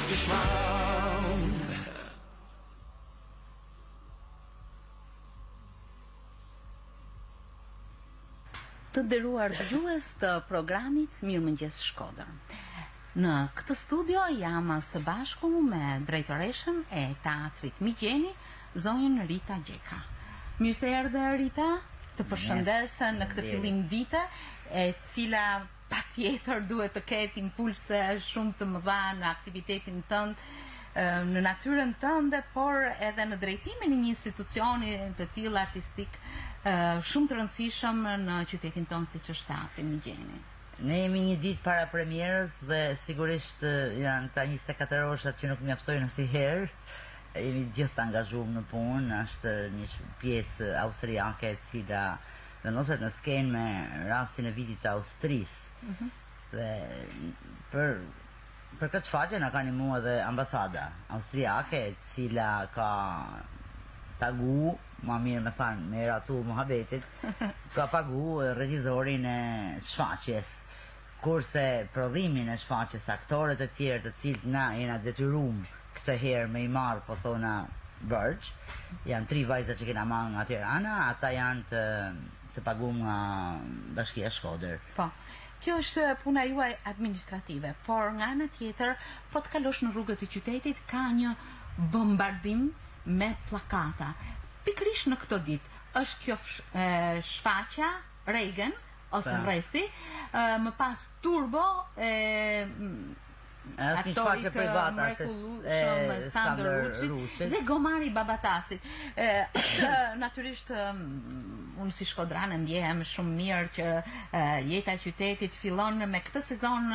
Dushman. Të nderuar dëgjues të programit Mirëmëngjes Shkodër. Në këtë studio jam së bashku me drejtoreshën e Teatrit Migjeni, zonjën Rita Gjeka. Mirë se erdhe Rita, të përshëndes në këtë fillim dite, e cila patjetër duhet të ketë impulse shumë të mëdha në aktivitetin tënd, në natyrën tënde, por edhe në drejtimin e një institucioni të tillë artistik shumë të rëndësishëm në qytetin tonë siç është Teatri Migjeni. Ne jemi një ditë para premierës dhe sigurisht janë këta 24 orëshat që nuk mjaftojnë asnjëherë. Jemi të gjithë të angazhuar në punë, është një pjesë austriake e cila vendoset në skenë me rastin e vitit të Austrisë. Mm -hmm. Dhe për për këtë shfaqje na ka ndihmu edhe ambasada austriake e cila ka pagu, ma mirë me thanë, me ratu muhabetit, ka pagu regjizorin e shfaqjes. Kurse prodhimin e shfaqjes aktorët e tjerë të cilët na jena detyrum këtë herë me i marrë po thona borxh, janë tri vajza që kena marrë nga Tirana, ata janë të të pagum nga Bashkia Shkodër. Po. Kjo është puna juaj administrative, por nga ana tjetër, po të kalosh në rrugët e qytetit ka një bombardim me pllakata. Pikërisht në këto ditë është kjo shfaqja Reigen ose Rrethi, më pas Turbo e aktorit të mrekullueshëm Sandër Ruçit dhe Gomari i Babatasit. Është natyrisht unë si shkodrane ndjehem shumë mirë që jeta e qytetit fillon me këtë sezon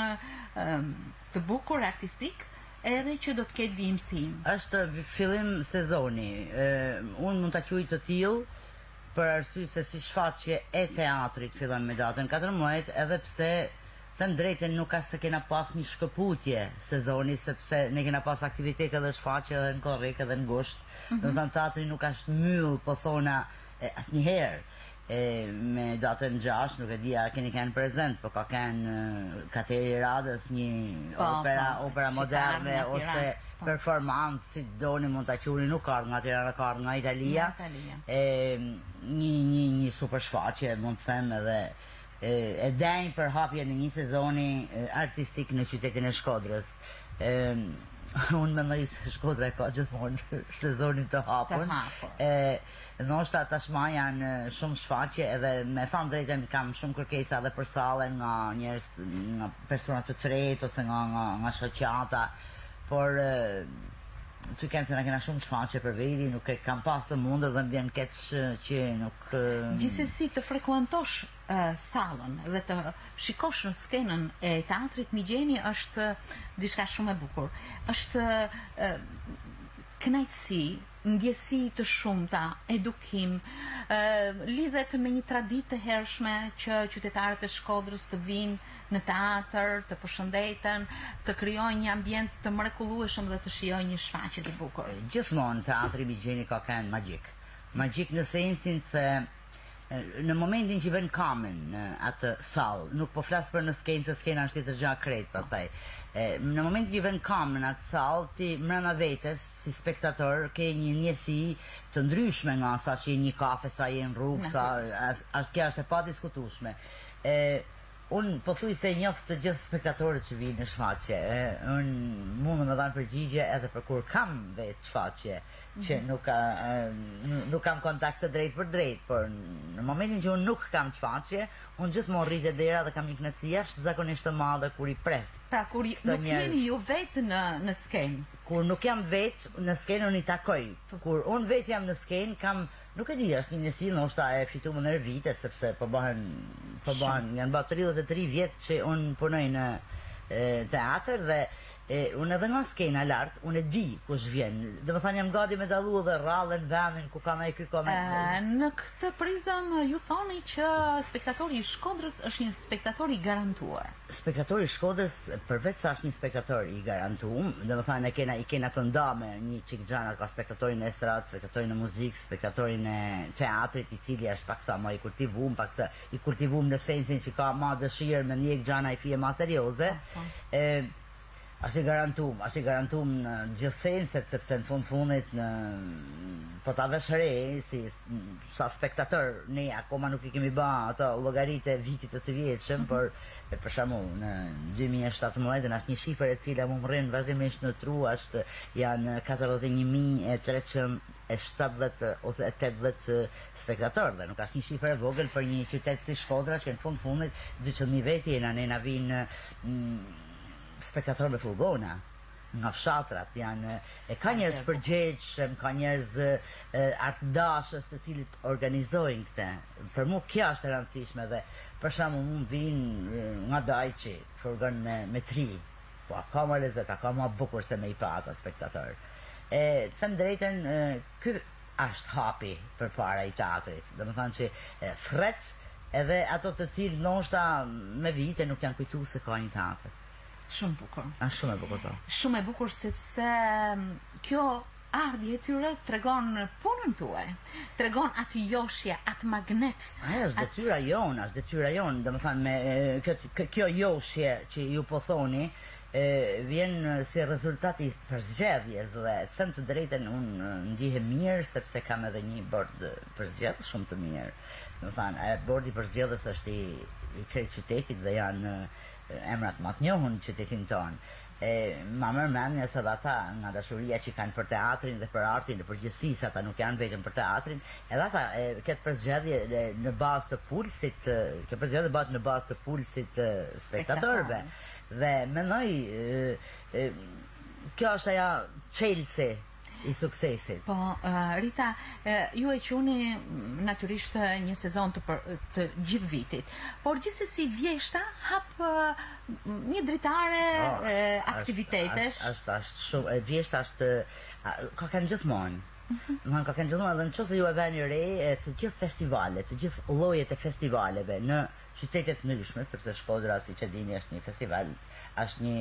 të bukur artistik edhe që do të ketë vijimësi. Është fillim sezoni. Unë mund ta quaj të tillë për arsye se si shfaqje e teatrit fillon me datën 14, edhe pse them drejtën nuk asht se kena pas një shkëputje sezoni sepse ne kena pas aktivitete dhe shfaqje edhe në korrik edhe në gusht. Mm -hmm. Do të thënë teatri nuk është myll, po thona asnjëherë. E me datën 6, nuk e di a keni kenë prezent, po ka kenë Kateri i Radës një po, opera, po, opera moderne ose po. performancë, si doni mund ta quani, nuk ka ardhur nga Tirana, ka ardhur nga Italia. Nga Italia. E një një një super shfaqje, mund të them edhe e, e denjë për hapjen e një sezoni artistik në qytetin e Shkodrës. E, unë mendoj se Shkodra e ka gjithmonë sezonin të hapur. Të hapur. E, ndoshta tashma janë shumë shfaqje edhe me thanë drejtën kam shumë kërkesa edhe për sallën nga njerëz, nga persona të tretë ose nga nga nga shoqata, por ty kenë se na kena shumë shfaqje për veti, nuk e kam pas të mundur dhe më vjen keq që nuk Gjithsesi të frekuentosh sallën dhe të shikosh në skenën e teatrit Migjeni është diçka shumë e bukur. Është kënaqësi, ndjesi të shumta, edukim, lidhet me një traditë të hershme që qytetarët e Shkodrës të vijnë në teatër, të përshëndeten, të krijojnë një ambient të mrekullueshëm dhe të shijojnë një shfaqje të bukur. Gjithmonë teatri Migjeni ka qenë magjik. Magjik në sensin se në momentin që vën kamën në atë sallë, nuk po flas për në skenë, se skena është tjetër gjë krejt pastaj. E, në momentin që vën kamën në atë sallë, ti mbrenda vetes si spektator ke një ndjesi të ndryshme nga sa që je në një kafe, sa je në rrugë, sa është kjo është e padiskutueshme. E unë pothuajse njoh të gjithë spektatorët që vijnë në shfaqje. E, unë mundem me dhënë përgjigje edhe për kur kam vetë shfaqje që nuk ka nuk kam kontakt të drejtë për drejtë, por në momentin që unë nuk kam shfaqje, unë gjithmonë rri te dera dhe kam një kënaqësi jashtëzakonisht të madhe kur i pres. Pra kur nuk jeni ju vetë në në skenë. Kur nuk jam vetë në skenë unë i takoj. Kur unë vetë jam në skenë kam nuk e di, është një ndjesi ndoshta e fituar ndër vite sepse po bëhen po bëhen janë bërë 33 vjet që unë punoj në teatër dhe E, unë edhe nga skena lart, unë e di kush vjen. Domethënë jam gati me dallu edhe rrallën, vendin ku ka me ky ka me. Në këtë prizëm ju thoni që spektatori i Shkodrës është një spektator i garantuar. Spektatori i Shkodrës përveç sa është një spektator i garantuar, domethënë e kena i kena të ndame një çik gjana ka spektatorin e estradës, spektatorin e muzikës, spektatorin e teatrit i cili është paksa më i kultivum, paksa i kultivum në sensin që ka ma dëshirë me ndjek gjana i fije ma serioze. Po, po. E. Është i garantum, është i garantum në gjithë senset, sepse në fund fundit në po ta vesh re si sa spektator ne akoma nuk i kemi ba ato llogaritë e vitit të sivjetshëm, por për shembull në 2017 është një shifër e cila mu më rrin vazhdimisht në tru, është janë 41.370 ose 80 spektatorë dhe nuk është një shifër e vogël për një qytet si Shkodra që në fund fundit 200.000 vetë jena, ne na vinë spektatorë me furgona nga fshatrat, janë e ka njerëz përgjegjshëm, ka njerëz artdashës të cilët organizojnë këtë. Për mua kjo është e rëndësishme dhe për shembull mu më vinë nga Dajçi, furgon me me tri. Po a ka më lezet, a ka më bukur se me i pa ata spektatorë. E të them drejtën, ky është hapi përpara i teatrit. Domethënë që thret edhe ato të cilët ndoshta me vite nuk janë kujtu se ka një teatër. Shumë bukur. Është shumë e bukur po. Shumë e bukur sepse kjo ardhje e tyre tregon punën tuaj. Tregon atë joshje, atë magnet. Ajo është detyra jonë, është detyra jonë, domethënë me këtë kjo joshje që ju po thoni, e, vjen si rezultat i përzgjedhjes dhe të them të drejtën unë ndihem mirë sepse kam edhe një bord përzgjedhës shumë të mirë. Domethënë, bordi përzgjedhës është i i krejt qytetit dhe janë emrat më të njohur në qytetin tonë. E ma merr mendja se edhe ata nga dashuria që kanë për teatrin dhe për artin në përgjithësi, se ata nuk janë vetëm për teatrin, edhe ata e, këtë përzgjedhje në bazë të pulsit, kjo përzgjedhje bëhet në bazë të pulsit të spektatorëve. Dhe mendoj e, kjo është ajo çelësi i suksesit. Po, Rita, ju e quni natyrisht një sezon të për, të gjithë vitit. Por gjithsesi vjeshta hap një dritare oh, aktivitetesh. Është është është shumë e vjeshta është ka kanë gjithmonë. Mm -hmm. Ka kanë gjithmonë edhe në qoftë se ju e veni re të gjithë festivalet, të gjithë llojet e festivaleve në qytete të ndryshme, sepse Shkodra siç e dini është një festival, është një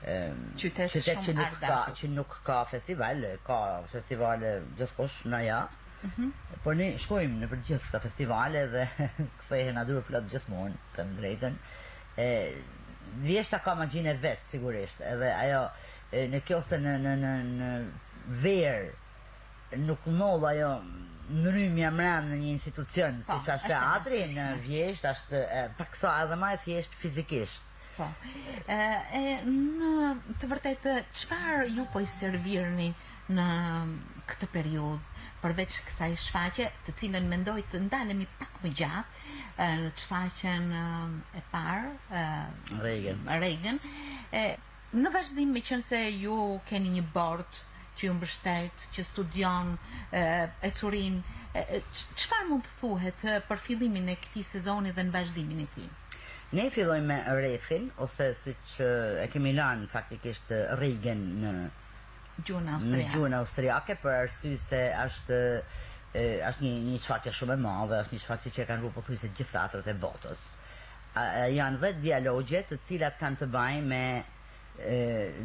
qytet, qytet që nuk ka që nuk ka festival, ka festivale gjithkush në ja. Mm -hmm. Por ne shkojmë nëpër gjithë këto festivale dhe kthehena duarplot gjithmonë, them drejtën. E vjeshta ka magjinë e vet sigurisht, edhe ajo e, në kjo se në në në në verë nuk ndodh ajo ndrymja mrena në një institucion, po, siç është teatri, në vjeshtë është paksa edhe më e thjeshtë fizikisht. Po. E, e në të vërtetë çfarë ju po i servirni në këtë periudhë përveç kësaj shfaqje, të cilën mendoj të ndalemi pak më gjatë, në shfaqjen e parë, Regen. Regen. E, në vazhdim, meqenëse ju keni një bord që ju mbështet, që studion ecurinë, çfarë mund të thuhet për fillimin e këtij sezoni dhe në vazhdimin e tij? Ne fillojmë me Rrethin, ose siç e kemi lanë faktikisht Regen në gjuhën austriake. Në gjuhën austriake për arsye se është është një një shfaqje shumë e madhe, është një shfaqje që e kanë bërë pothuajse gjithë teatrot e botës. Janë 10 dialogje të cilat kanë të bëjnë me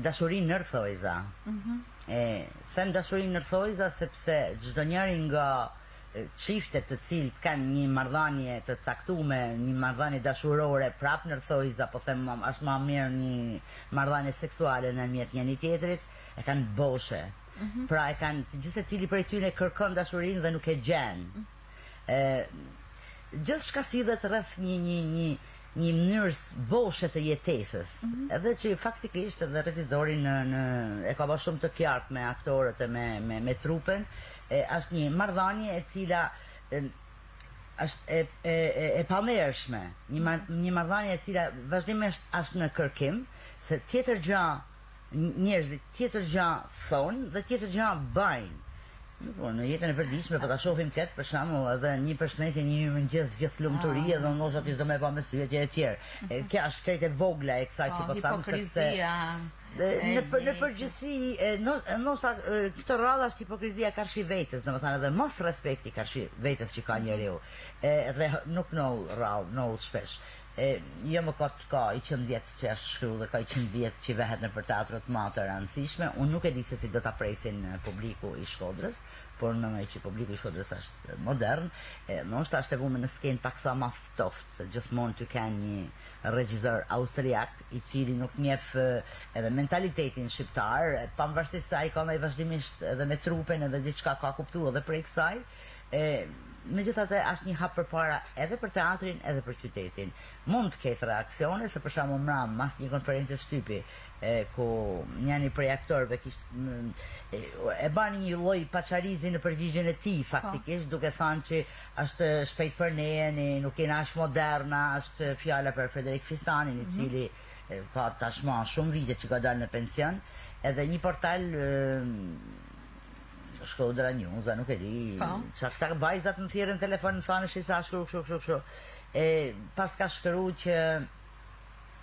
dashurinë nër thojza. Mm -hmm. E them dashurinë nër thojza sepse çdo njëri nga çiftet të cilët kanë një marrëdhënie të caktume, një marrëdhënie dashurore prap nër thojza, po them është më mirë një marrëdhënie seksuale ndërmjet njëri tjetrit, e kanë boshe. Mm -hmm. Pra e kanë gjithsecili prej tyre kërkon dashurinë dhe nuk e gjen. Mm -hmm. E gjithçka sillet rreth një një një një mënyrë boshe të jetesës, mm -hmm. edhe që faktikisht edhe regjizori në në e ka bërë shumë të qartë me aktorët e me me me trupën, e është një marrëdhënie e cila e, është e e e, e pandershme, një mar, një marrëdhënie e cila vazhdimisht është në kërkim, se tjetër gjë njerëzit tjetër gjë thonë dhe tjetër gjë bëjnë. Po, në jetën e përditshme po ta shohim këtë për shembull, edhe një përshëndetje, një mirëmëngjes gjithë lumturi ah. edhe ndoshta ti s'do me pa me sy etj etj. E kjo është krejt e vogla e kësaj që po, po them sepse në për, në përgjithësi ndoshta këtë radhë është hipokrizia karshi vetes, domethënë edhe mos respekti karshi vetes që ka njeriu. Edhe nuk ndodh rrallë, ndodh shpesh. E, jo më kot ka 100 vjet që është shkru dhe ka 100 vjet që vehet nëpër teatrot ma të rëndësishme. Unë nuk e di se si do ta presin publiku i Shkodrës, por mendoj që publiku i Shkodrës është modern, e, ndoshta është e vume në skenë paksa ma ftoft, se gjithmonë tu kanë një regjizor austriak, i cili nuk njeh edhe mentalitetin shqiptar, pavarësisht se ai ka ndaj vazhdimisht edhe me trupën edhe diçka ka kuptu edhe prej kësaj, e megjithatë është një hap përpara edhe për teatrin edhe për qytetin. Mund të ketë reaksione, se për shembull mram mas një konference shtypi e, ku njëri prej aktorëve kishte e, e bani një lloj paçarizi në përgjigjen e tij faktikisht duke thënë që është shpejt për ne, ne nuk jena aq moderna, është fjala për Frederik Fistanin, i cili e, ka tashmë shumë vite që ka dalë në pension, edhe një portal e, Shkodra News, a nuk e di. Po. Qa këta vajzat më thirrën në telefon, më thanë shi sa shkru kështu kështu kështu. E pas ka shkru që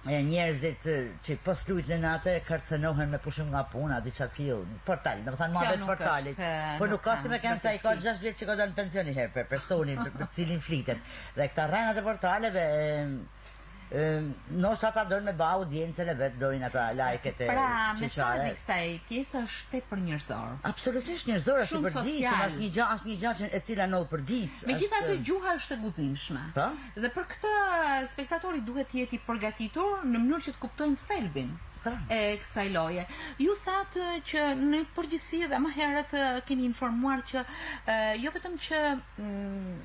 e njerëzit që po s'lujtën në atë kërcënohen me pushim nga puna, diçka të tillë. Portal, do të thënë Kjo muhabet nuk portalit. është, e, Po nuk nuk ka ka si me kanë se ai ka vërtetësi. 6 vjet që ka dalë në pension një herë për personin për, për cilin flitet. Dhe këta rrenat e portaleve e, e, ndoshta ata dojnë me ba audiencën e vet, dojnë ata like-et e Pra, qyqare. mesazhi i kësaj pjese është tepër njerëzor. Absolutisht njerëzor është i Shumë përditshëm, social. është një gjë, është një gjë që e cila ndodh për ditë. Megjithatë është- gjuha është e guximshme. Po? Dhe për këtë spektatori duhet të jetë i përgatitur në mënyrë që të kuptojnë thelbin Po. e kësaj loje. Ju thatë që në përgjithësi dhe më herët e, keni informuar që e, jo vetëm që mm,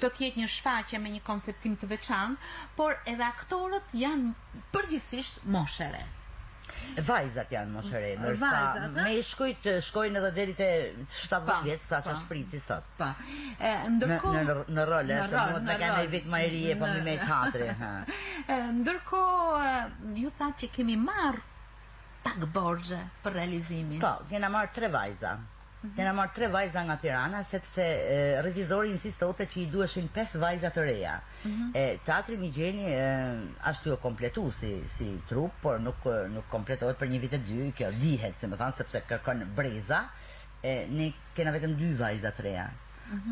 do të jetë një shfaqje me një konceptim të veçantë, por edhe aktorët janë përgjithsisht moshere. Vajzat janë më re, ndërsa Vajzat, ë? meshkujt shkojnë edhe deri te 70 Pa, vjeç, sa pa. që është friti sot. Pa. E, Në ndërkohë në në rol, në se rol, muhet në me kanë rol. një vit më i ri e po Në- mi me hatri, ha. E, Ndërkohë, e, ju thatë që kemi marrë pak borxhe për realizimin. Po, kena marrë tre vajza. Kena marrë tre vajza nga Tirana sepse e, regjizori insistonte që i duheshin pesë vajza të reja. E teatri Migjeni e, ashtu e kompletu si si trup, por nuk e, nuk kompletohet për një vit e dy, kjo dihet, si më thënë, sepse kërkon breza. E, ne kena vetëm dy vajza të reja.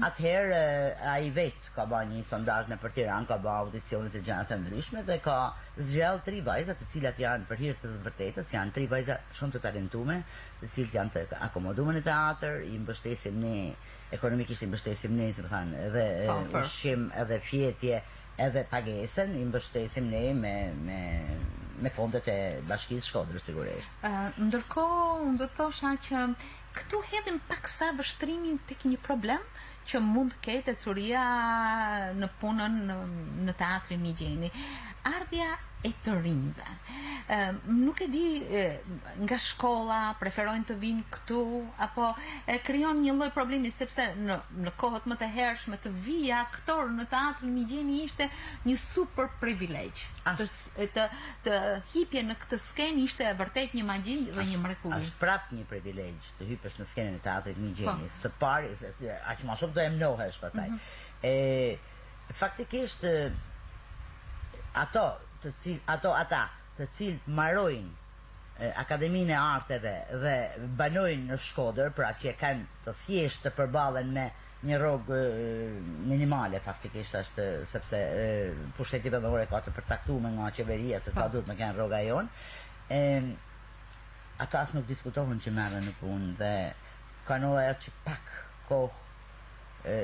Atëherë e, ai vet ka ba një sondazh në për Tiranë, ka ba audicione të gjëra të ndryshme dhe ka zgjedh tri vajza të cilat janë për hir të së vërtetës, janë tri vajza shumë të talentume, të cilët janë të akomoduar në teatr, i mbështesim ne ekonomikisht i mbështesim ne, si më thanë, edhe e, Po, për. ushqim, edhe fjetje, edhe pagesën i mbështesim ne me me me fondet e Bashkisë Shkodrës sigurisht. Ë, ndërkohë, unë do të thosha që këtu hedhim paksa vështrimin tek një problem që mund të ketë ecuria në punën në, në teatrin Migjeni. Ardhja e të rinjve. Ë, nuk e di e, nga shkolla preferojnë të vinë këtu apo e krijon një lloj problemi sepse në në kohët më të hershme të vija aktor në teatrin Migjeni ishte një super privilegj. Të, s- të të hipje në këtë skenë ishte vërtet një magji dhe një mrekulli. Është prap një privilegj të hypesh në skenën e teatrit Migjeni. Po. Së pari, se- se- aq më shumë të emnohesh pastaj. E faktikisht e, ato të cil ato ata të cilët marojnë e, Akademinë e Arteve dhe banojnë në Shkodër, pra që e kanë të thjeshtë të përballen me një rrogë e, minimale faktikisht është sepse e, pushteti vendor e ka të përcaktuar nga qeveria se sa Po. duhet me kenë rroga jonë. E, ato as nuk diskutohen që merren në punë dhe ka ndodhur ajo që pak kohë e,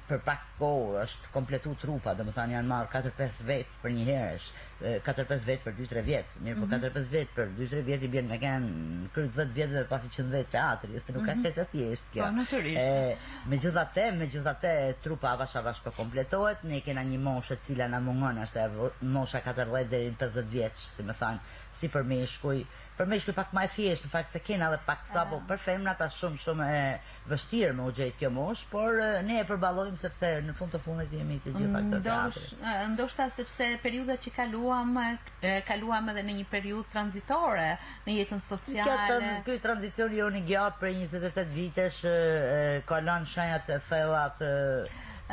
për pak kohë është kompletu trupa, do më thënë janë marrë 4-5 vet për një herësh, 4-5 vet për 2-3 vjet, mirë po 4-5 vet për 2-3 vjet i bjen me kanë në krye 10 vjetëve pasi që ndhet teatri, nuk ka krejt e thjeshtë kjo. Po, natyrisht. E, megjithatë, megjithatë trupa avash avash po kompletohet, ne kena një moshë e cila na mungon, është e mosha 40 deri në 50 vjeç, si më thanë, si për meshkuj, për meshkuj pak më e thjeshtë, në fakt se kena edhe pak sa, po për femrat është shumë shumë e vështirë me u gjetë kjo moshë, por e, ne e përballojmë sepse në fund të fundit jemi të gjitha këto Ndosh, teatri. e, ndoshta sepse periudha që kaluam e, kaluam edhe në një periudhë tranzitore në jetën Kjo sociale. tran, ky tranzicioni jonë i gjatë prej 28 vitesh e, e, ka lënë shenjat e thella të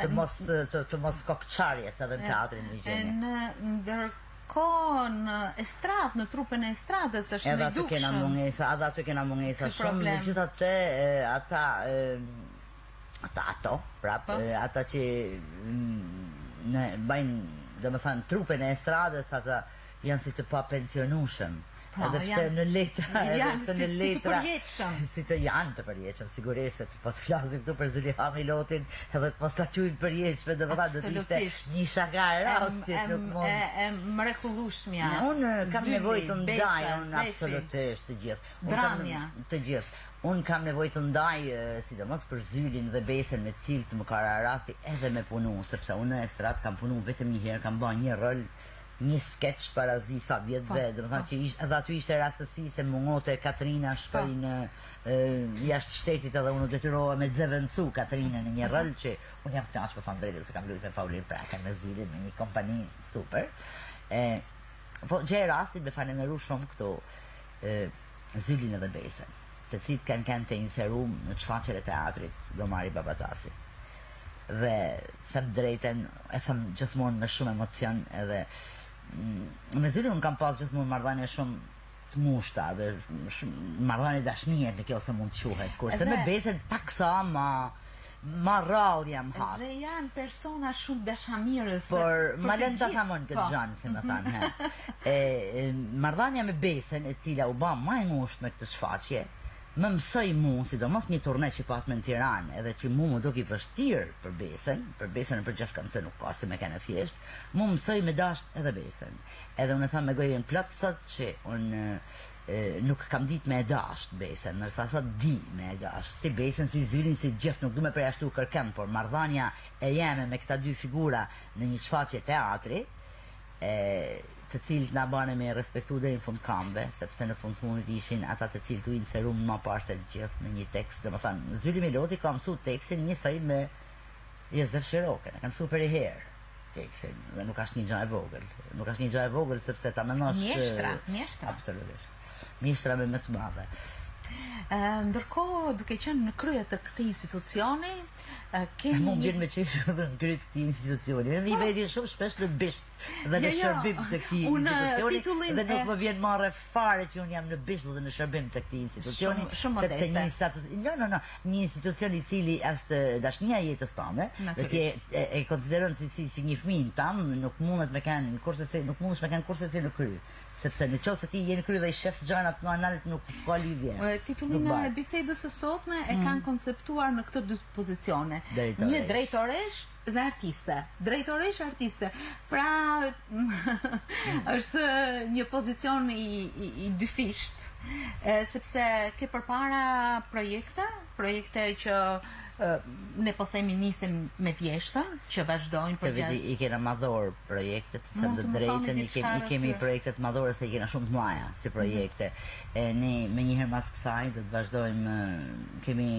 të mos të, të mos kokçarjes edhe në teatrin E, Migjeni. Në ndërkohë në estradë, në trupën e estradës është Edhe më i aty kena dukshëm. mungesa, edhe aty kena mungesa Ky shumë, problem. megjithatë e, ata e, ata ato, prap, Po. e, ata që mm, në bajnë Domethënë trupën e estradës ata janë si të papensionueshëm. Po, Edhe pse janë në letra, edhe janë pse si në si të letra, përjetshëm. si të janë të përjetshëm, sigurisht se të po të flasim këtu për Zeliha Milotin, edhe të mos ta quajmë përjetshme, domethënë do të ishte Absolutisht. një shaka e E, rastit, e, nuk e, mund. e mrekullueshmja. Unë kam Zyli, nevojë të ndaj, Besa, unë Zefi. absolutisht të gjithë. Unë kam Dramja. të gjithë. Unë kam nevojë të ndaj, sidomos për Zylin dhe Besën me të cilët më ka ra rasti edhe me punu, sepse unë në estradë kam punu vetëm një herë, kam bërë një rol, një skeç para s'di sa Po, vjetëve, domethënë po. që ish, edhe aty ishte rastësi se mungote Katrina Po. shkoi në e, jashtë shtetit edhe unë u detyrova me zëvendësu Katrinën në një rol që unë jam kënaqur po them drejtën se kam luajtur me Paulin Prakën, me Zylin, me një kompani super. E, po gjej rastin me falenderu shumë këtu e, Zylin edhe Besën, të cilët kanë qenë të inserum në shfaqjen e teatrit Gomari Babatasi. Dhe them drejtën, e them gjithmonë me shumë emocion edhe mm, me Zylin unë kam pas gjithmonë marrëdhënie shumë të ngushta dhe shumë marrëdhënie dashnie në kjo se mund të quhet, kurse Edhe me Besën paksa ma ma rrallë jam has. Dhe janë persona shumë dashamirës Por për ma të lënë ta gjithë. thamon këtë Po. gjënë, si më thanë, he. E, e marrëdhënia me Besën, e cila u bë më e ngushtë me këtë shfaqje, më mësoi mu, sidomos një turne që patëm në Tiranë, edhe që mu më duk i vështirë për Besën, për Besën e për gjithkënd se nuk ka si me qenë e thjesht, mu mësoi me dasht edhe Besën. Edhe unë e tham me gojën plot sot që unë e, nuk kam ditë me e dasht Besën, ndërsa sot di me e dasht, si Besën, si Zylin, si gjithë, nuk du me përjashtu kërkën, por marrëdhënia e jeme me këta dy figura në një shfaqje teatri, e, të cilët na bane me respektu deri në fund kamve, sepse në fund fundit ishin ata të cilët u inserum më parë se të gjithë në një tekst, domethënë Zyli Miloti ka mësuar tekstin njësoj me Jozef Shirokën, e ka mësuar për i herë tekstin dhe nuk është një gjë e vogël. Nuk është një gjë e vogël sepse ta mendosh Mjeshtra, mjeshtra. Absolutisht. Mjeshtra me më të madhe. Ë, ndërkohë, duke qenë në krye të këtij institucioni, ë, kemi Mu më një vjen me qesh edhe në krye të këtij institucioni. Unë i vedi shumë shpesh në bisht dhe në Jo, jo. shërbim të këtij Unë, institucioni titullin dhe nuk e- më vjen marre fare që unë jam në bisht dhe në shërbim të këtij institucioni, Shumë- shumë sepse modeste. një status, jo, no, no, një institucion i cili është dashnia e jetës tënde, dhe ti e, e, e konsideron si si, si një fëmijë tan, nuk mundet me kanë kurse nuk mundesh me kanë kurse si në kry. Sepse në qoftë se ti je në kry dhe i shef gjërat nga nalt nuk ka lidhje. Ë, Titullin Nuk e bëhet. bisedës së sotme e kanë konceptuar në këto dy pozicione. Drejtoresh. Një drejtoresh dhe artiste. Drejtoresh artiste. Pra është një pozicion i, i, i dyfisht, e, sepse ke përpara projekte, projekte që e, ne po themi nisim me vjeshtën, që vazhdojnë Këtë përgjatë vit i kena madhor projektet, të them Mund të të më thoni drejtën, i diçka kemi, i rreth kemi tyre? projektet madhore se i kena shumë të mëdha si projekte. E ne me një herë mas kësaj do të vazhdojmë, e, kemi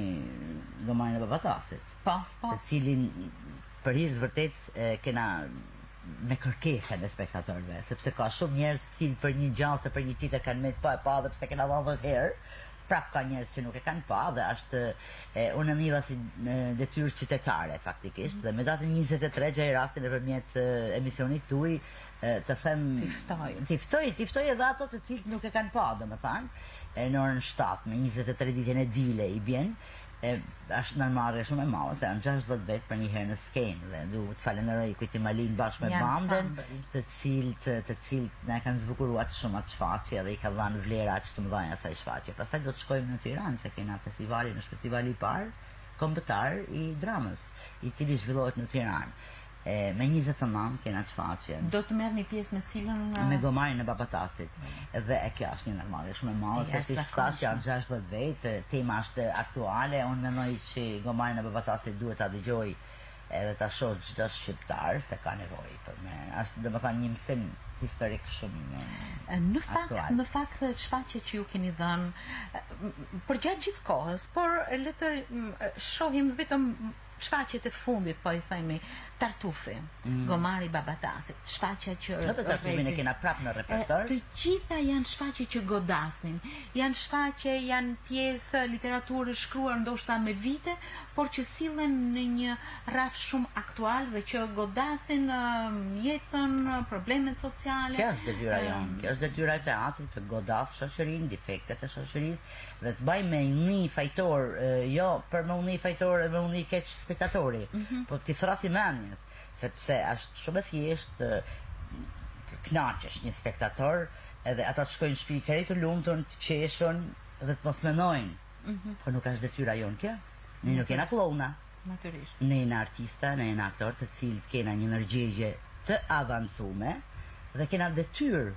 Gomarin e Babatasit, Po, po. të cilin për hir të vërtet e, kena me kërkesën e spektatorëve, sepse ka shumë njerëz të cilët për një gjë ose për një tjetër kanë met pa e pa dhe pse kena dhënë 10 herë, prap ka njerëz që nuk e kanë pa dhe është e, unë e njiva si e, detyrë qytetare faktikisht dhe me datën 23 gjej rastin nëpërmjet e, emisionit tuaj e, të them T'i ftoj. T'i ftoj, t'i ftoj edhe ato të cilët nuk e kanë pa, domethënë, e në orën 7 me 23 ditën e dile i bjen, e, është ndërmarrje shumë e madhe, se janë 60 vet për një herë në skenë dhe du të falenderoj Kujtim Alin bashkë me Një bandën, ansambël. të cilët të cilët na kanë zbukuruar aq shumë atë shfaqje dhe i ka dhënë vlera aq të mëdha asaj shfaqje. Pastaj do të shkojmë në Tiranë se kena festivalin, është festivali i parë kombëtar i dramës, i cili zhvillohet në Tiranë. E, me 29 kena shfaqjen Do të merrni pjesë me cilën me gomarin e Babatasit. Dhe e kjo është një ndërmarrje shumë e madhe, E se si jashtëzakonshme. thash janë 60 vet, tema është aktuale, unë mendoj që gomarin e Babatasit duhet ta dëgjoj edhe ta shoh çdo shqiptar se ka nevojë për me. Është domethënë një mësim historik shumë Në fakt, aktual. në fakt shfaqjet që ju keni dhënë përgjatë gjithë kohës, por le të shohim vetëm shfaqjet e fundit, po i themi, Tartufi, Gomari Babatasit, shfaqja që Edhe Tartufin e rreti- kena prap në repertor. E, Të gjitha janë shfaqje që godasin, janë shfaqje, janë pjesë literaturë shkruar ndoshta me vite, por që sillen në një rraf shumë aktual dhe që godasin ë, jetën, problemet sociale. Kjo është detyra Ë, jonë, kjo është detyra e teatrit të godas shoqërinë, defektet e shoqërisë dhe të bëjmë me një fajtor, e, jo për me një fajtor e me një keq spektatori, po t'i thrasi mendjes. Sepse është shumë e thjeshtë të kënaqësh një spektator edhe ata të shkojnë në shtëpi krejt të lumtun, të qeshun dhe të mos mendojnë. Po nuk është detyra jonë kjo. Ne nuk jena kllouna. Natyrisht. Ne jena artista, ne jena aktorë të cilët kena një ndërgjegje të avancume dhe kena detyrë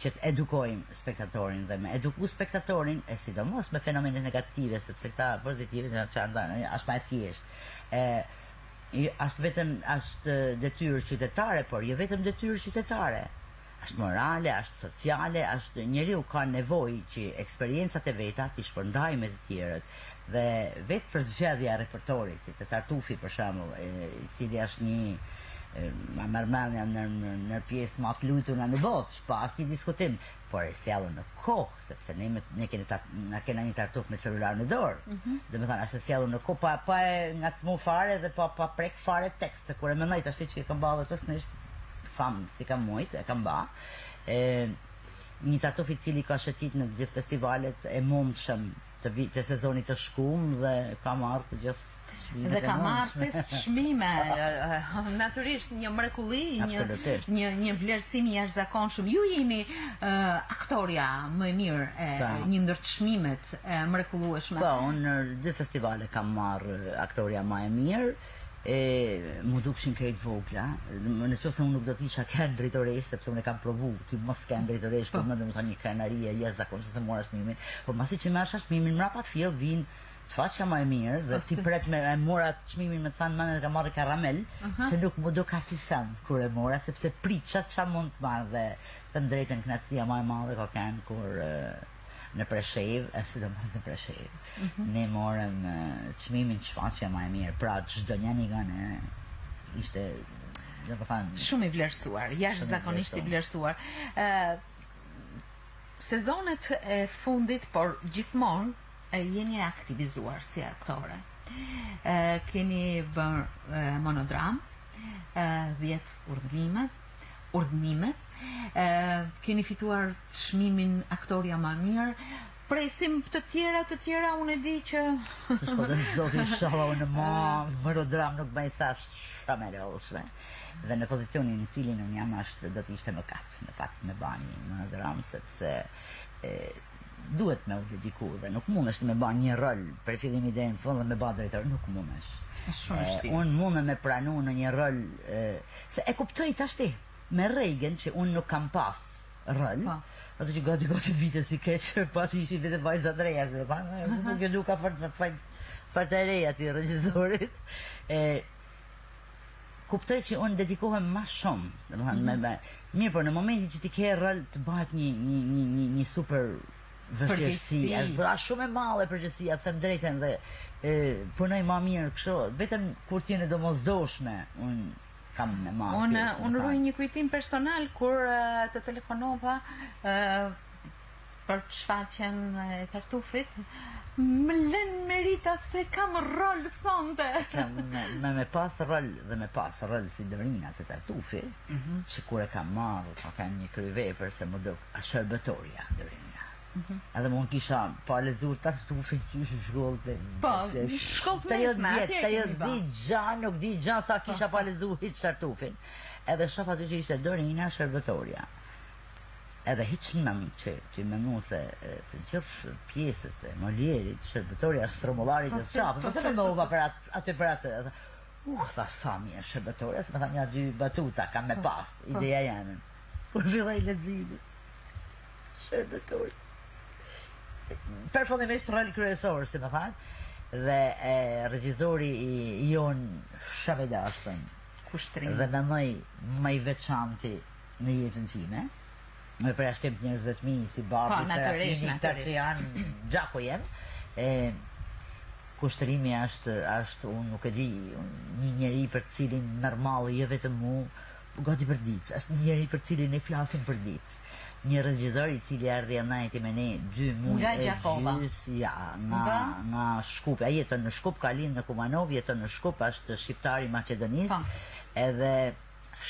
që të edukojmë spektatorin dhe me eduku spektatorin e sidomos me fenomene negative sepse këta pozitive që janë është më e thjeshtë. E është vetëm është detyrë qytetare, por jo vetëm detyrë qytetare. Është morale, është sociale, është njeriu ka nevojë që eksperiencat e veta t'i shpërndajë me të tjerët dhe vetë përzgjedhja e repertorit, si te Tartufi për shembull, i cili është një ma merr mendja nër nër pjesët ma të lujtuna në botë, pa asnjë diskutim, por e sjellur në kohë, sepse ne me ne kemi na kena një tartuf me celular në dorë. Mm -hmm. Domethënë është e sjellur në kohë pa pa e ngacmu fare dhe pa pa prek fare tekst, se kur e mendoj tash që e kam ba dhe të tham si kam mujt, e kam ba. E, një tartuf i cili ka shëtit në të gjithë festivalet e mundshëm të, vit, të sezonit të shkum dhe ka marrë të gjithë Dhe ka marrë pesë çmime, natyrisht një mrekulli, një një një vlerësim i jashtëzakonshëm. Ju jeni uh, aktorja më e mirë e pa. Po. një ndër çmimet e mrekullueshme. Po, unë në dy festivale kam marrë aktorja më e mirë e m'u dukshin krejt vogla, në qoftë se unë nuk do të isha kënë drejtoresh, sepse unë e kam provu të mos kënë drejtoresh, po më domethënë një krenari e jashtëzakonshme se mora çmimin, po masi që marrsh çmimin mrapa fill vin Shfaqja më e mirë dhe ti pret me e mora çmimin me të thanë mendjen kam marrë karamel, se nuk m'u duk asnjë send kur e mora sepse pritsha ça mund të marr dhe të them drejtën kënaqësia më e madhe ka qenë kur në Preshevë, e sidomos në Preshevë, ne morëm çmimin shfaqja më e mirë, pra çdo njëri nga ne ishte domethënë shumë i vlerësuar, jashtëzakonisht i vlerësuar. Ë sezonet e fundit, por gjithmonë Jeni e aktivizuar si aktore. Keni bërë monodramë, 10 urdhërime, urdhënimet, keni fituar çmimin aktorja më e mirë. Presim të tjera, të tjera, unë e di që Të shkodër zoti inshallah unë ma monodramë nuk bëj sa shumë e lodhshme. Dhe në pozicionin në cilin unë jam është do të ishte mëkat në fakt me ba një monodramë sepse e, duhet me u dediku dhe nuk mundesh ti me ba një rol prej fillimit deri në fund dhe me ba drejtor, nuk mundesh. Është shumë e vështirë. Unë mundem me pranu në një rol se e kuptoj tashti me Regen që unë nuk kam pas rol. Po. Ato që gati gati vite si keq, pa që ishin vetë vajza të reja, si me thënë, nuk e duka fort fort fort e re aty regjisorit. E kuptoj që unë dedikohem ma shumë, domethënë mm -hmm. me, me mirë, por në momentin që ti ke rol të bëhet një një një një një super vështirësi, është pra shumë e madhe përgjegjësia, them drejtën dhe e, punoj ma mirë kështu, vetëm kur të jenë domosdoshme, unë kam me marrë Unë unë ruaj një kujtim personal kur të telefonova uh, për shfaqjen e Tartufit, më len Merita se kam rol sonte. Kam me, me, me pas rol dhe me pas rol si Dorina te Tartufi, mm -hmm. që kur e kam marrë, ka kanë një kryevepër se m'u duk a shërbëtorja Dorina. Mm -hmm. Edhe unë kisha pa lexuar Tartufin qysh në shkollë të Po, shkollë të mesme, atje e kemi ba. Di gja, nuk di gja sa kisha po. pa lexuar hiç Tartufin. Edhe shoh aty që ishte Dorina shërbëtorja. Edhe hiç në mend që ti menu se të gjithë pjesët e Molierit, shërbëtorja është strumullari po, të qafës, po se mendova për atë, aty për atë, edhe, uh, tha sa mirë shërbëtorja, se me tha një dy batuta kam me po, pas, po. ideja jeme. Kur filloi leximi, shërbëtorja. Përfundimisht rol kryesor, si me thanë, dhe e, regjizori i, i jonë shumë i dashtun, Kushtrim. Dhe mendoj më i veçanti në jetën time, me përjashtim të njerëzve të mi, si babi, po, Serafini, këta që janë gjaku jem, e, Kushtrimi është, është unë nuk e di, një njeri për të cilin merr malli jo vetëm mu, gati për ditë, është një njeri për të cilin ne flasim për ditë. Një regjizor i cili erdhi e nejti me ne dy muaj e gjys, ja, nga, nga, nga Shkupi. Ai jeton në Shkup, ka lind në Kumanovë, jeton në Shkup, është shqiptar i Maqedonisë, po. edhe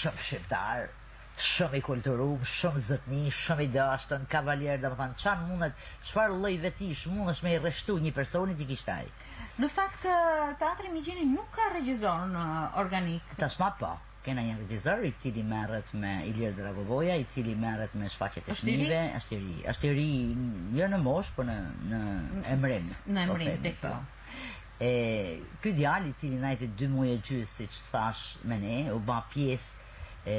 shumë shqiptar. Shumë i kulturum, shumë zotni, shumë i dashtun, kavalier, domethënë ça mundet, çfarë lloj vetish mundesh me i rreshtu një personi t'i kishte ai. Në fakt, Teatri Migjeni nuk ka regjizor në organikë. Tashma po. Kena një regjizor i cili merret me Ilir Dragovoja, i cili merret me shfaqjet e fëmijëve, është i ri. Është i ri jo në moshë, po në në emrim. Në po emrim tek po. E ky djalë i cili najti dy muaj e gjysë, siç thashë me ne, u ba pjesë e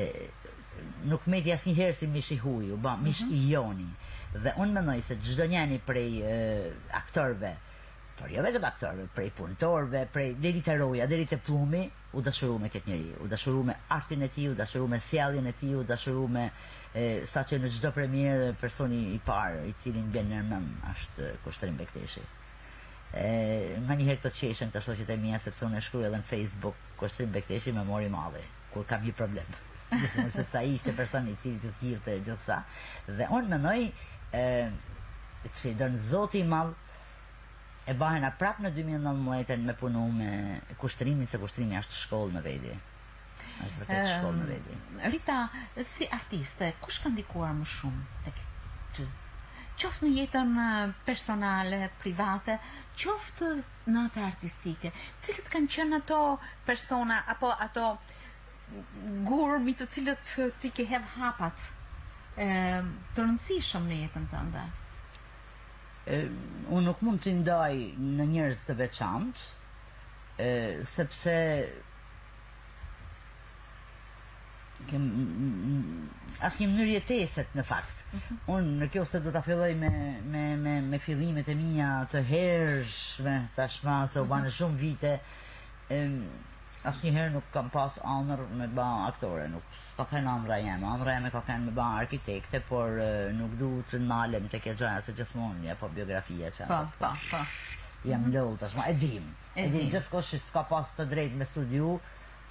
nuk meti asnjëherë si mish i huaj, u ba mish mm -hmm. i joni. Dhe unë mendoj se çdo njëni prej e, aktorëve, por jo vetëm aktorëve, prej punëtorëve, prej deri te roja, deri te pllumi, u dashuru me këtë njeri, u dashuru me artin e tij, u dashuru me sjelljen e tij, u dashuru me e, saqë në çdo premierë personi i parë i cili më bjen në mend është Kushtrim Bekteshi. E, nganjëherë këto qeshen këto shoqet e mia sepse unë e shkruaj edhe në Facebook Kushtrim Bekteshi më mori malli kur kam një problem. Gjithmonë sepse ai ishte person i cili të zgjidhte gjithçka dhe unë mendoj e, që don Zoti i madh e bahena prap në 2019 me punu me Kushtrimin se Kushtrimi është shkollë në vedi. Është vërtet shkollë në vedi. Rita, si artiste, kush ka ndikuar më shumë tek ty? Qoftë në jetën personale, private, qoftë në atë artistike. Cilët kanë qenë ato persona apo ato gurë mbi të cilët ti ke hedh hapat e, të rëndësishëm në jetën tënde? E, unë nuk mund t'i ndaj në njerëz të veçantë, e, sepse kem asnjë mënyrë jetese në fakt. Mm -hmm. Unë në kjo se do ta filloj me me me me fillimet e mia të hershme tashmë se u banë mm -hmm. shumë vite. Ëm asnjëherë nuk kam pas ëndërr me ba aktore, nuk ka qenë ëndrra jeme. Ëndrra jeme ka qenë me ba arkitekte, por nuk du të nalem te kjo gjëja se gjithmonë ja po biografia që Po, po, po. Jam mm -hmm. lodhur tashmë, e dim. E dim gjithkush që s'ka pas të drejtë me studiu,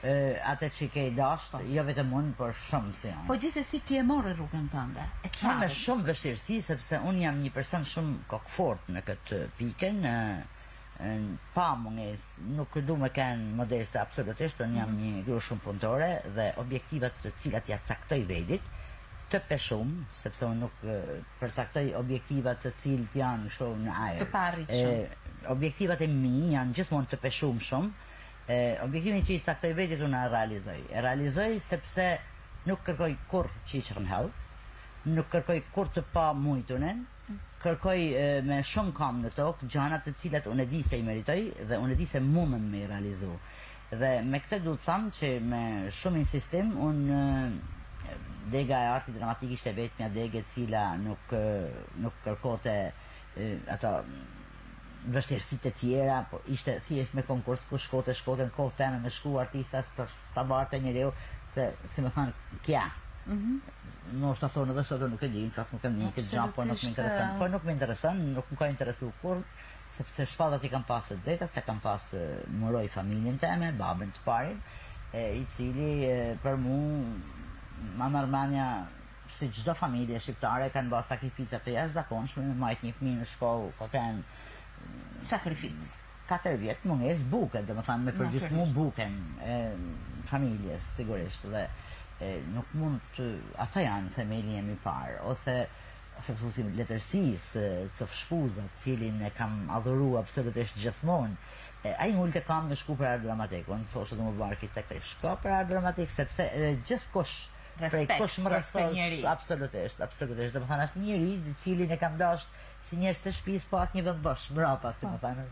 atë që ke dasht, po. jo vetëm unë, por shumë si unë. Po gjithsesi ti e more rrugën tënde, e çfarë? Me shumë vështirësi, sepse unë jam një person shumë kokëfort në këtë pikën, pa mungesë, nuk du me kenë modeste absolutisht, unë jam mm -hmm. një grua shumë punëtore dhe objektivat të cilat ja caktoj vedit, të peshum, sepse unë nuk përcaktoj objektivat të cilët janë kështu në ajër. Të paarritshëm. Objektivat e mi janë gjithmonë të peshum shumë, E, objektivin që i caktoj vetit unë e realizoj. E realizoj sepse nuk kërkoj kurrë qiqrën n'hell, nuk kërkoj kurrë të pamujtunen, kërkoj e, me shumë kamë në tokë gjanat të cilat unë e di se i meritoj dhe unë e di se mundem me i realizu. Dhe me këtë du të tham që me shumë insistim unë dega e artit dramatik ishte vetmja degë e cila nuk nuk kërkote ato vështirësitë e tjera, po ishte thjesht me konkurs ku shkote, shkote në kohë teme me shku artista, s'ta barte njeriu, se si më thonë, kja. Mm -hmm. Ndoshta thonë edhe sot nuk e di, në fakt nuk e di këtë gjë, po nuk më intereson. Po nuk më intereson, nuk më ka interesu kurrë, sepse shpallat i kam pas të nxehta, se kam pas muroj familjen teme, babën të parin, e, i cili e, për mu ma merr mendja si çdo familje shqiptare kanë bërë sakrifica të jashtëzakonshme me majt një fëmijë në shkollë, ka qenë sakrificë. 4 vjet mungesë buke, domethënë me përgjysmu buken e familjes sigurisht dhe e, nuk mund të ata janë themeli jem i parë ose ose mësuesi i letërsisë, Cof Shpuza, të cilin e kam adhuru absolutisht gjithmonë. E, ai ngulte kam me shku për art dramatik. Unë thosha do më bë arkitekt, ai shko për art dramatik sepse e, gjithkush prej kush më rrethon absolutisht, absolutisht. Domethënë është një njeri të cilin e kam dasht si njerëz të shtëpisë, po asnjë vend bosh mbrapa, si më po. thanë.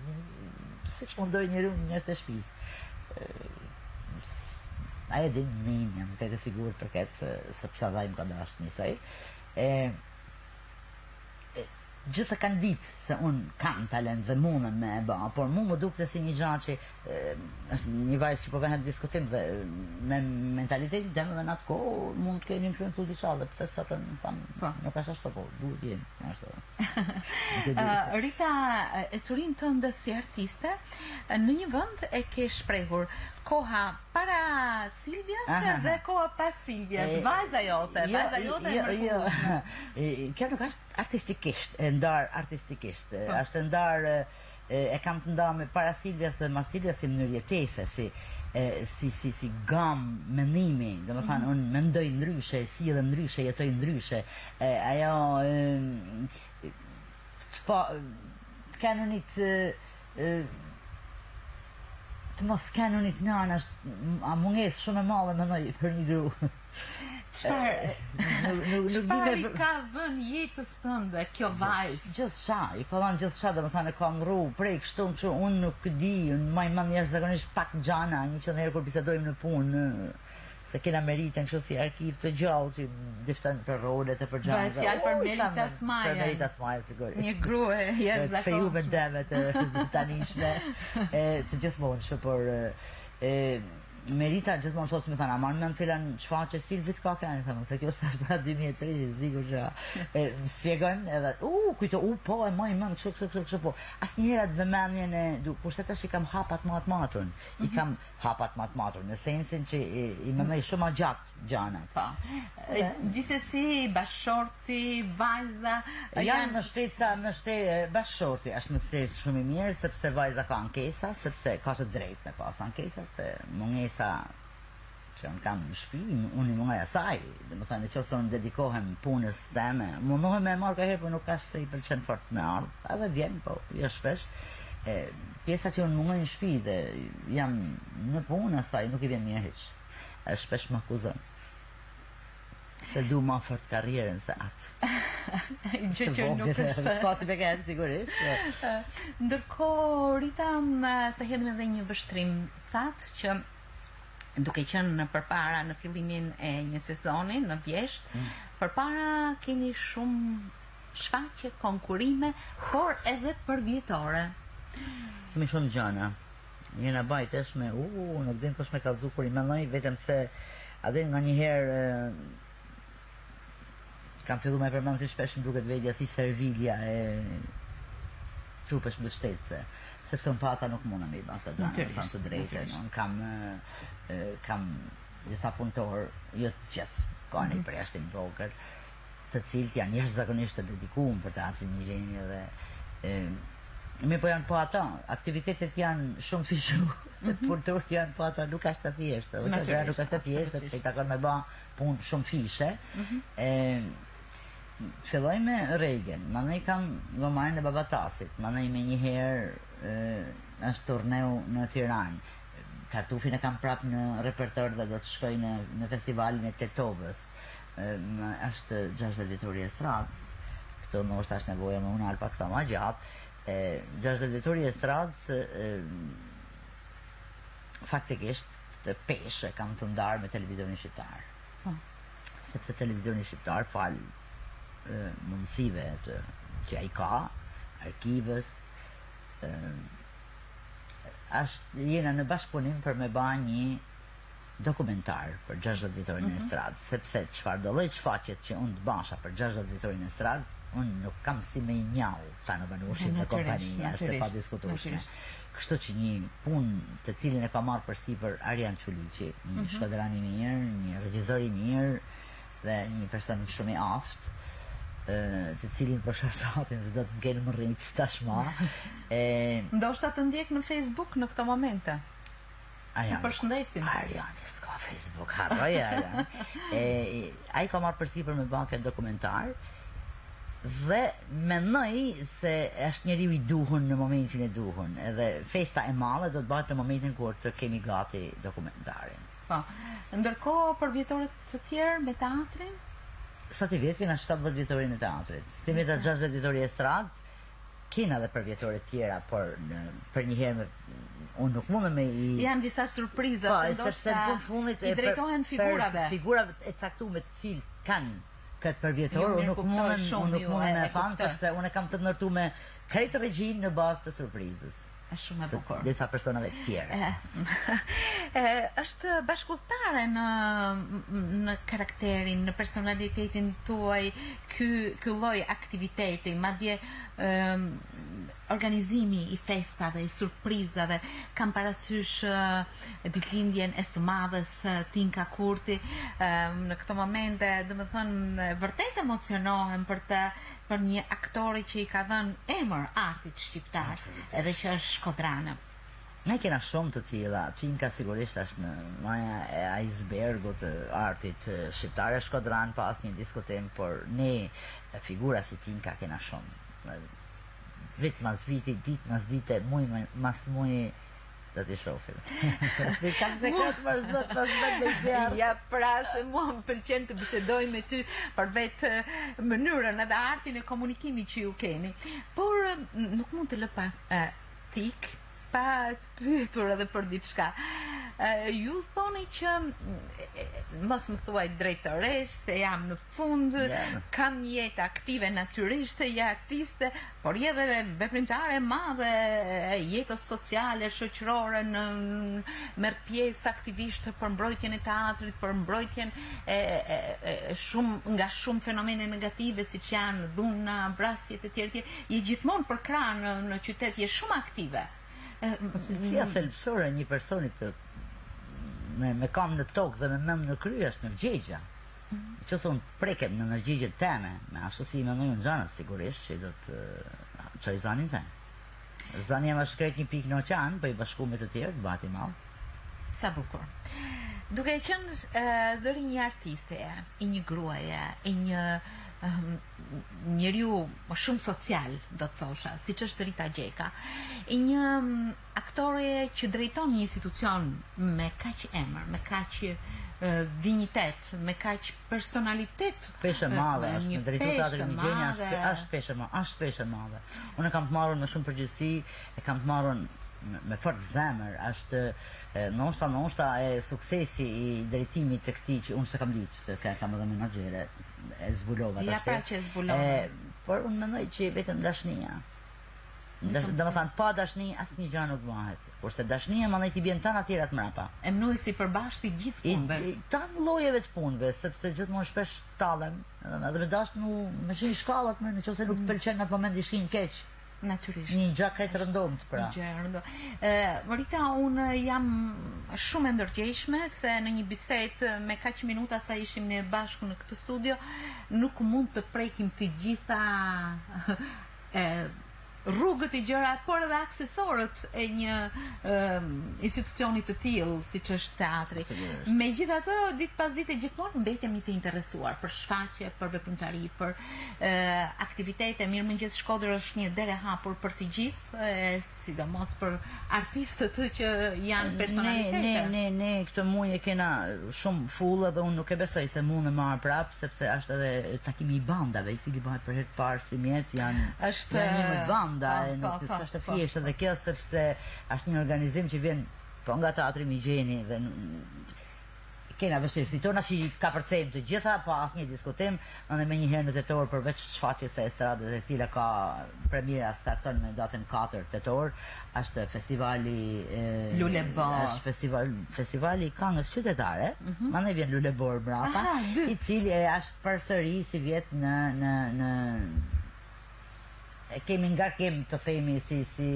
Siç mundoj njeriu njerëz të shtëpisë. Ai e din nin, jam krejt e sigurt për këtë se sepse dhe ai më ka dashur njësoj. E, e gjithë e kanë ditë se unë kam talent dhe mundem me e ba, por mu më dukte si një gjë që e, është një vajzë që po vehet në diskutim dhe me mentalitetin tem edhe në atë kohë mund të kenë influencu diçka dhe pse sot unë tham Po. nuk është ashtu po duhet jenë ashtu. Nuk e di. Rita, ecurinë tënde si artiste, në një vend e ke shprehur koha para Silvias Aha. dhe koha pas Silvias, vajza jote, jo, vajza jote e jo, jo. mrekullueshme. Kjo nuk është artistikisht, e ndarë artistikisht, Po. është e ndarë e kam të ndarë me para Silvias dhe mas Silvias si mënyrë jetese, si E, si si si gamë mendimi, domethënë mm -hmm. unë mendoj ndryshe, sillem ndryshe, jetoj ndryshe. E, ajo e, po të qenunit të mos qenunit nanë është a mungesë shumë e madhe mendoj për një gru. Çfarë çfarë i ka dhënë jetës tënde kjo vajzë? Gjithçka, i ka dhënë gjithçka, domethënë e ka ndrru prej kështu që unë nuk di, unë maj mend jashtëzakonisht pak gjana, 100 herë kur bisedojmë në punë, se kena Meritën kështu si arkiv të gjallë që difton për rolet e për gjana. Bëhet fjalë për Merita Smajën. Për Merita Smajën, sigurisht. Një grua e jashtëzakonshme. Fejume deme të tanishme, e, të gjithmonshme, por e, Merita gjithmonë thotë si me thënë, a man mend filan shfaqje cil vit ka qenë, them, se kjo s'është para 2003, sigur që e më spjegon edhe, u, kujto, u, po, e maj mend, kështu, kështu, kështu, kështu, po. Asnjëherë atë vëmendjen e, du, kurse tash i kam hapat më të matun, i mhm. kam hapat më të matur, në sensin që i, i mendoj shumë më gjatë gjanat. Po. Gjithsesi bashkëshorti, vajza janë mbështetësa, mbështet bashkëshorti është mbështetës shumë i mirë sepse vajza ka ankesa, sepse ka të drejtë me pas ankesa se mungesa që unë kam në shtëpi, unë i mungoj asaj, domethënë në qoftë se unë dedikohem punës teme, mundohem me e marrë kaherë, por nuk është se i pëlqen fort me ardhë, edhe vjen, po jo shpesh. E, pjesa që unë mungoj në shtëpi dhe jam në punë, asaj nuk i vjen mirë hiç. E shpesh më akuzon. Se du ma fort karrierën se atë. Gjë që nuk është. S'ka si me kenë, sigurisht. Ndërkohë, Rita, të hedhim edhe një vështrim. Thatë që duke qenë në përpara në fillimin e një sezoni në vjeshtë, mm. përpara keni shumë shfaqje, konkurrime, por edhe përvjetore. Kemi shumë gjana. Jena bajt tash me u, nuk din kush me kallzu kur i mendoj, vetëm se a din nganjëherë kam fillu me përmend si shpesh më duket vetja si servilja e trupës mbështetëse, sepse unë pa ata nuk mundem me i ba këto gjana, me thënë të drejtën, unë kam kam disa punëtorë, jo të gjithë, ka një mhm. përjashtim të vogël, të cilët janë jashtëzakonisht të dedikuar për teatrin Migjeni dhe e, mirëpo janë po ata, aktivitetet janë shumëfishu, mm -hmm. punëtorët janë po ata, nuk është e thjeshtë, edhe kjo gjë nuk është e thjeshtë, sepse i takon me ba punë shumëfishe. Mm -hmm. e, filloj me Regen, mandej kam Gomarin e Babatasit, mandej menjëherë është turneu në Tiranë. Tartufin e kam prap në repertor dhe do të shkoj në në festivalin e Tetovës. Më është 60 vjetori i estradës. Këtu ndoshta është nevoja me u nal pak sa ma gjatë. E 60 vjetori i estradës faktikisht këtë peshë e kam të ndarë me televizionin shqiptar. Po. Sepse televizioni shqiptar falë mundësive të që ai ka, arkivës, është jena në bashkëpunim për me ba një dokumentar për 60 vjetorin e mhm. estradës, sepse çfarëdo lloj shfaqjet që unë të basha për 60 vjetorin e estradës, unë nuk kam si me i njau Tano Banushin dhe kompania, është e padiskutueshme. Kështu që një punë të cilin e ka marrë përsipër Arjan Çuliqi, një mm -hmm. shkodran i mirë, një regjisor i mirë dhe një person shumë i aftë, të cilin po shoh satin se do të më kenë mërrit tashmë. E ndoshta të ndjek në Facebook në këto momente. Arjani, Të përshëndesim. Arjani s'ka Facebook, harroj Arjan. e ai ka marrë përsipër me ba këtë dokumentar dhe mendoj se është njeriu i duhur në momentin e duhur. Edhe festa e madhe do të bëhet në momentin kur të kemi gati dokumentarin. Po. Ndërkohë përvjetorët të tjerë me teatrin? Sa të vjet kena 70 vjetorin e teatrit. Si me të 60 vjetori e estradës, Kena dhe përvjetore tjera, por në, për një herë me, unë nuk mundem me i... Janë disa surpriza, po, se ndoshta në fund fundit i drejtohen figurave. Për figurave e caktume të cilët kanë këtë përvjetor, unë nuk mundem, unë nuk mundem me thanë, sepse unë e kam të ndërtu me krejt regjinë në bazë të surprizës. Është shumë e bukur. Disa personave të tjerë. E, është bashkudhëtare në në karakterin, në personalitetin tuaj ky ky lloj aktiviteti, madje ë organizimi i festave, i surprizave, kam parasysh ditëlindjen e së madhes Tinka Kurti, në këto momente, domethënë vërtet emocionohem për të për një aktore që i ka dhënë emër artit shqiptar, edhe që është shkodrane. Ne kena shumë të tilla. Tinka sigurisht është në maja e ajsbergut të artit shqiptar e shkodran pa asnjë diskutim, por ne figura si Tinka kena shumë. Vit mas viti, ditë mas dite, muj mas muji do t'i shohim. Se kam sekret për zot, pas vetë me zjarr. Ja pra se mua më pëlqen të bisedoj me ty për vetë mënyrën edhe artin e komunikimit që ju keni. Por nuk mund të lë pa tik pa të pyetur edhe për diçka. Ju thoni që mos më thuaj drejtoreshë se jam në fund, kam një jetë aktive natyrisht, je artiste, por je edhe veprimtare e madhe e jetës sociale, shoqërore, në merr pjesë aktivisht për mbrojtjen e teatrit, për mbrojtjen e, e, e shumë nga shumë fenomene negative siç janë dhuna, vrasjet e tjerë tjerë. Je gjithmonë përkrah në në qytet, je shumë aktive. Cilësia thelbësore e një personi të me me kamë në tokë dhe me mend në krye është ndërgjegja. Në qoftë se unë prekem në ndërgjegjen teme, me ashtu si i mendoj unë gjanat sigurisht që do të çoj zanin tem. Zani jem është krejt një pikë në oqean, po i bashku me të tjerët, bëhet i madh. Sa bukur. Duke qenë zëri i një artisteje, i një gruaje, i një njeriu shumë social, do të thosha, siç është Rita Gjeka, i një aktoreje që drejton një institucion me kaq emër, me kaq dinjitet, me kaq personalitet. Peshë e madhe, është me drejtu teatrin Migjeni, është është peshë e madhe, është peshë e madhe. Unë e kam të marrun me shumë përgjegjësi, e kam të marrun me fort zemër, është ndoshta ndoshta e suksesi i drejtimit të këtij që unë s'e kam ditë, se kam edhe menaxhere, e zbulova tash. Ja pra që e zbulova. E, por unë mendoj që vetëm dashnia. Domethënë, pa dashni asnjë gjë nuk bëhet. Kurse dashnia mandej t'i bjen tana tjerat mrapa. Emëruesi i përbashkët i gjithë punëve. I, tanë llojeve të punëve, sepse gjithmonë shpesh tallem, edhe, edhe me dashtë mu, me shin shkallët, më, në qoftë se nuk të mm. pëlqen në atë moment i shin keq. Natyrisht. Një gjë krejt rëndomtë, pra. Një gjë e rëndomtë. Ë Rita, unë jam shumë e ndërgjegjshme se në një bisedë me kaq minuta sa ishim ne bashkë në këtë studio, nuk mund të prekim të gjitha e rrugët e gjërat, por edhe aksesorët e një e, institucioni të tillë siç është teatri. Megjithatë, ditë pas dite gjithmonë mbetemi të interesuar për shfaqje, për veprimtari, për aktivitete. Mirëmëngjes Shkodër është një derë e hapur për të gjithë, e sidomos për artistët që janë personalitete. Ne ne ne ne këtë muaj e kena shumë full edhe unë nuk e besoj se mund të marr prap sepse është edhe takimi i bandave i cili bëhet për herë të parë sivjet janë është janë një banda po, e nuk po, po, është e po, thjeshtë edhe kjo sepse është një organizim që vjen po nga teatri Migjeni dhe Kena vështirësi tona që i kapërcejmë të gjitha pa asnjë diskutim, edhe menjëherë në tetor përveç shfaqjes së Estradës e cila ka premiera starton me datën 4 tetor, është festivali Lule Borë. Është festival festivali i këngës qytetare, mm -hmm. mandej vjen Lule Borë mbrapa, i cili e është përsëri sivjet në në në e kemi ngarkim të themi si si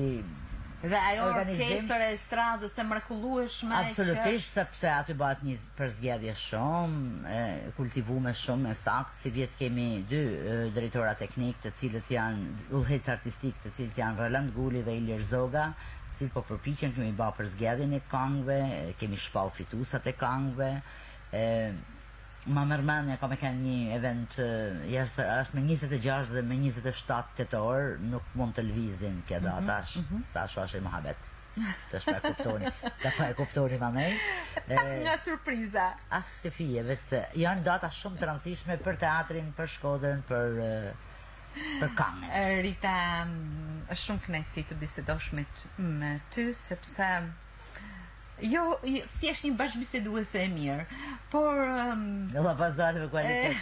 Dhe ajo orkestër e estradës e mrekullueshme Absolutisht, që... sepse aty bëhet një përzgjedhje shumë e kultivume, shumë e saktë. Sivjet kemi dy drejtora teknik, të cilët janë udhëheqës artistik, të cilët janë Roland Guli dhe Ilir Zoga, të cilët po përpiqen kemi ba përzgjedhjen e kangëve, kemi shpall fituesat e kangëve, e Ma merr mendja ka me kenë një event jashtë është me 26 dhe me 27 tetor nuk mund të lëvizin kjo mhm, datë tash mm -hmm. sa është është muhabet të shpa e kuptoni të pa e kuptoni ma nej Pak nga surpriza as se fije veç se janë data shumë të rëndësishme për teatrin, për Shkodrën, për për kangën. Rita, është shumë kënaqësi të bisedosh me me ty sepse Jo, thjesht një bashkëbiseduese e mirë, por um, Llapazane me kualitet.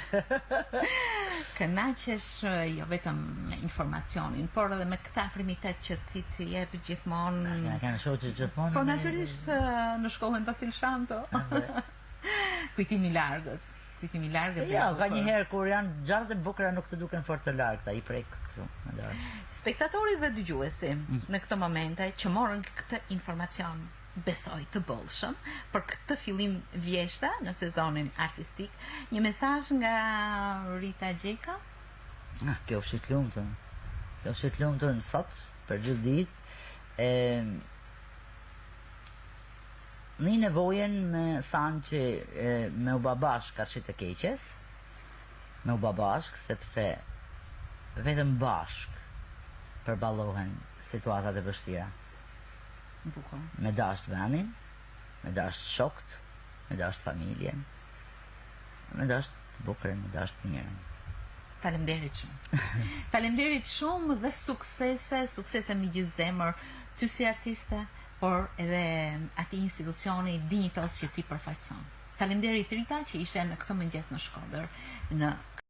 Kënaqesh jo vetëm me informacionin, por edhe me këtë afrimitet që ti të jep gjithmonë. Na kanë shoqë gjithmonë. Po natyrisht në shkollën Vasil Shanto. Kujtim i largët. Kujtim i largët. Jo, ka një herë kur janë gjërat e bukura nuk të duken fort të largëta, i prek kështu me dorë. Spektatori dhe dëgjuesi mm. në këto momente që morën këtë informacion besoj të bollshëm për këtë fillim vjeshta në sezonin artistik, një mesazh nga Rita Gjeka. Ah, qofshi të lumtun. Qofshi të lumtun sot për gjithë ditë. E. Ni nevojën me thanë që e, me u ba bashkë karshi të keqes, me u ba bashkë, sepse vetëm bashkë përballohen situatat e vështira. Bukur. Me dasht vendin, me dasht shokt, me dasht familjen, me dasht bukurën, me dasht mirën. Faleminderit shumë. Faleminderit shumë dhe suksese, suksese me gjithë zemër, ty si artiste, por edhe atij institucioni dinjitoz që ti përfaqëson. Faleminderit Rita që ishe në këtë mëngjes në Shkodër, në